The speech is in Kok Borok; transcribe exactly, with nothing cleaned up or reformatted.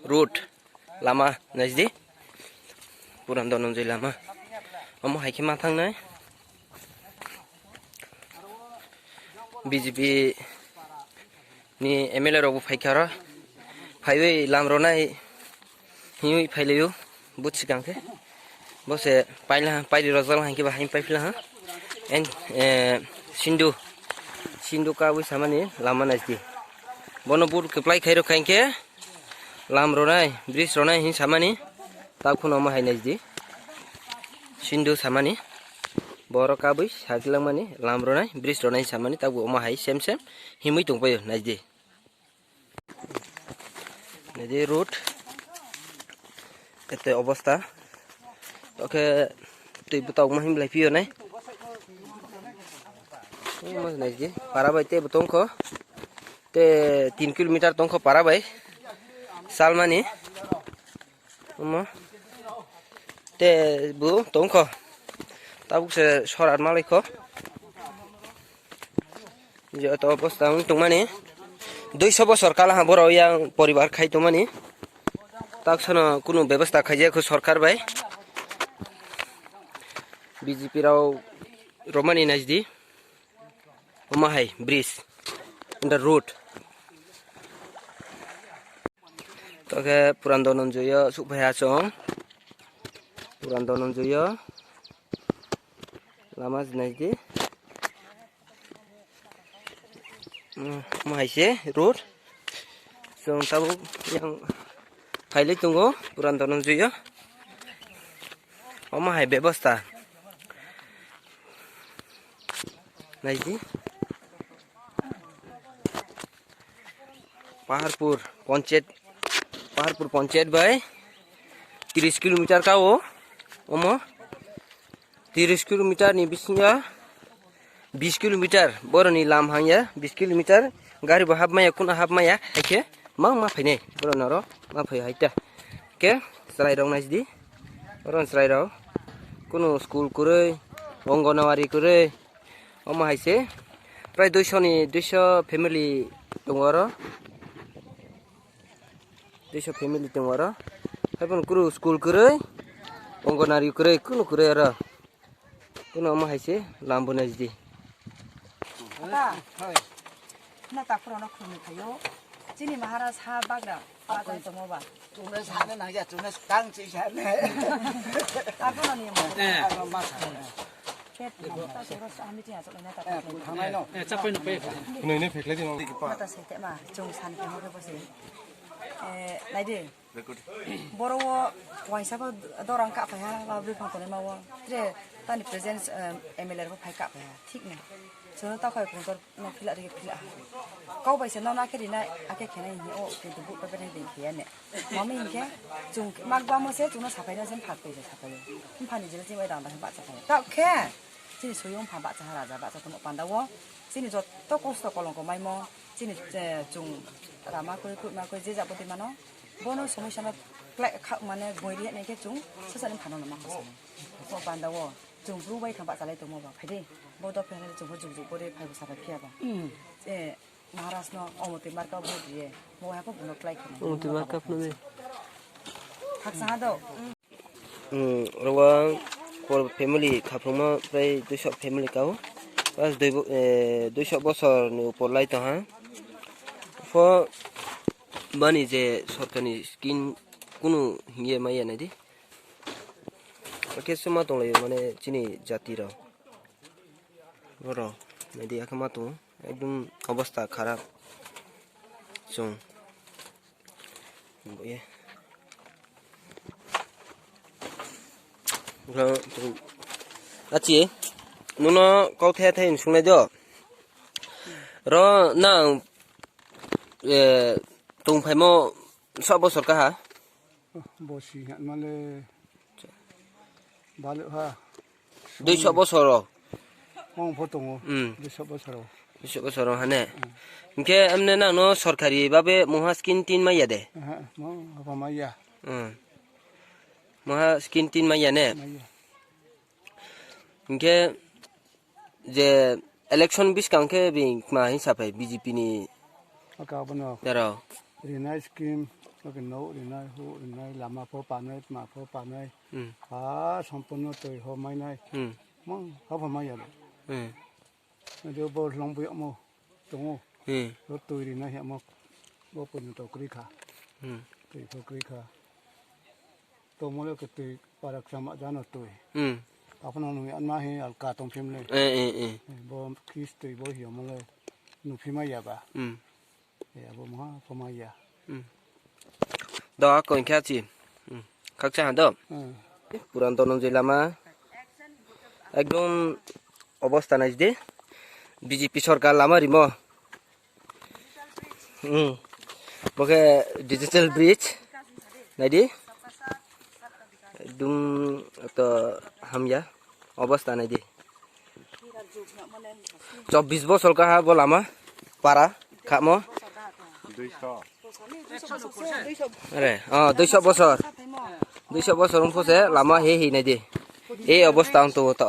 Road, lama naisdi, Puran Dhananjay lama. Omo hai khe ma thangnai. B J P ni M L A rok bo phai kha oro. Phaiwi lam rwnai hinwi phailaio, but swkang khe. Bo se paila, pairi rojak hai khe bahai paiphi laha. En, eh, Sindhu, Sindhu kabwi samani lama naisdi. Bono but kwplai khai rwkha hinkhe lam rwnai, bridge rwnai hin samani, tak phano omo hai naisdi. Sindhu samani, borok kabwi saklangmani, lam rwnai, bridge rwnai samani, tak bo omo hai sem sem himwi tongpaio, naisdi. Naidi road, ete obostha. Oke, twi bwtao ma himlai phio nai. Omo naidi, para bai tei bo tongkho. Te tin kilometer tongkho para bai. Salmani. Omo. Te bo tongkho. Tabuk se sorat malaikho. Joto obostha wng tongmani. Duiso bosor kala ha borok yang poribar khai tongmani. Taksano kunu bebostha khaijak kho sorkar bai. B J P rok romani naisdi. Omo hai bridge, the road. Tokhe Puran Dhananjay o sukphai ha chwng. Puran Dhananjay o lama naisdi. Omo hai se road. Chwng tabuk yang phailai tongo Puran Dhananjay o. Omo hai bebostha. Naidi. Paharpur Panchayat, Paharpur Panchayat bai tris kilometer ka o, omo tris kilometer ni bisingo bis kilometer boroni lam hangya, bis kilometer gari bo hapmaya, kuno hapmaya, haikhe ma, ma phainai, borok noro ma phai hai ta. Ke chwrai rok naisdi, oro chwrai rok kuno school kwrwi, Anganwadi kwrwi, omo hai se prai duiso ni, duiso family tongo oro. Duiso family tongo oro. Haiphano kunu school kwrwi, Anganwadi kwrwi, kunu kwrwi oro. Kunu omo hai se lambo naisdi. Ata. Na takhoro no khumni khayo. Chini Maharaj ha bagra. Bagra tomo ba. Chuna sana nangya, chuna tang chi sana. Abono ni mo. Eh. Ano masa. Pet ta soro sa meeting asok na ta. Eh, thangnai no. Eh, chapai no pe. Kunui ni pheklai di no. Mata se te ma, chung san ke mo ke bo se. Eh, naidi. Boro o waisa bo dorang ka phai ha, ba bwphang tonwi ma o. Tre tani present, eh, M L A rok phai ka phai ha. Thik no. Chwngno ta khai kung tor no phila rigi phila ha. Kau bai se no na khe rina ake khenai ni o kintu bu pa pa ding khiya ne. Mami hinkhe chung mak ba mo se chungno sapai na jen phak pai se sapai. Mphani jila chimai dang dang ba cha phai. Ta khe chini suyung pha ba cha raja ba cha tomo panda o. Chini jotto kosto kolongko maimo chini, eh, chung rama koi kutma koi je jabo di mano. Bono somoi sama klai kha mane boi ri ne khe chung sasa ni phano ma kho. Ko panda o chung bru bai thang ba cha lai tomo ba phai de. Bo do phai chung bo juk juk bo de phai bo sapai phiya ba. Eh, Maharaj no Omoti marka vote riye. Mo ha ko buno klai khna. Omoti marka phano de. Haksa ha do. Hmm, rowa por family khaprungma prai duiso family kao. Pas dui bo-, eh, duiso bosor ni upor lai tong ha. Pho bani je sorkarni scheme kunu hingye maya nai di. Khe suma tong lai mane chini jati rok. Boro, naidi akhe ma tongo, ekdum obostha kharap. Chwng. Bo ye. Bro, chwng. Achi, nuno kau the the hinwi sungnai do. Ro nang, eh, tong phaimo sa bosor kaha? Bosi hwnmale baluk ha. Duiso bosoro. Mong pho tongo. Hmm. Duiso bosoro. Duiso bosoro hane. Hmm. Hinkhe amne nangno sorkari babe muha skin tin maya de? Aha, mo apa maya. Hmm. Muha skin tin maya ne? Maya. Hinkhe je election biskang khe bini ma hinsa phai B J P ni. Aka bono. Daro. Rinai scheme. Oke, no rinai, hu rinai, lama pho panai, ma pho panai. Hmm. Ha, sampunno twi ho mainai. Hmm. Mang, ha pho maiya. Hmm. Ndio bo longbu yamo, tongo. Hmm. Bo twi rinai yamo, bo punyo to kri kha. Hmm. Twi pho kri kha. To mole ke twi parak sama jano twi. Hmm. Aphano nung anma hi alka tong phim le. Eh, eh, eh. Bo kis twi bo hi mole nu phima ya ba. Hmm. Eh, abo maha phamaya. Hmm. Do, koin kha chi. Hmm. Khakcha ha do. Hmm. Puran Dhananjay lama. Ekdom obostha nai de. B J P sorkar lama rimo. Hmm. Bo khe digital bridge. Nai di. Ekdom to hamya. Obostha nai di. Chobbish bosor kaha bo lama para khamo. Are, oh, duiso bosor. Duiso bosor wngkho se lama he he nai di. Ei obostha ang to to.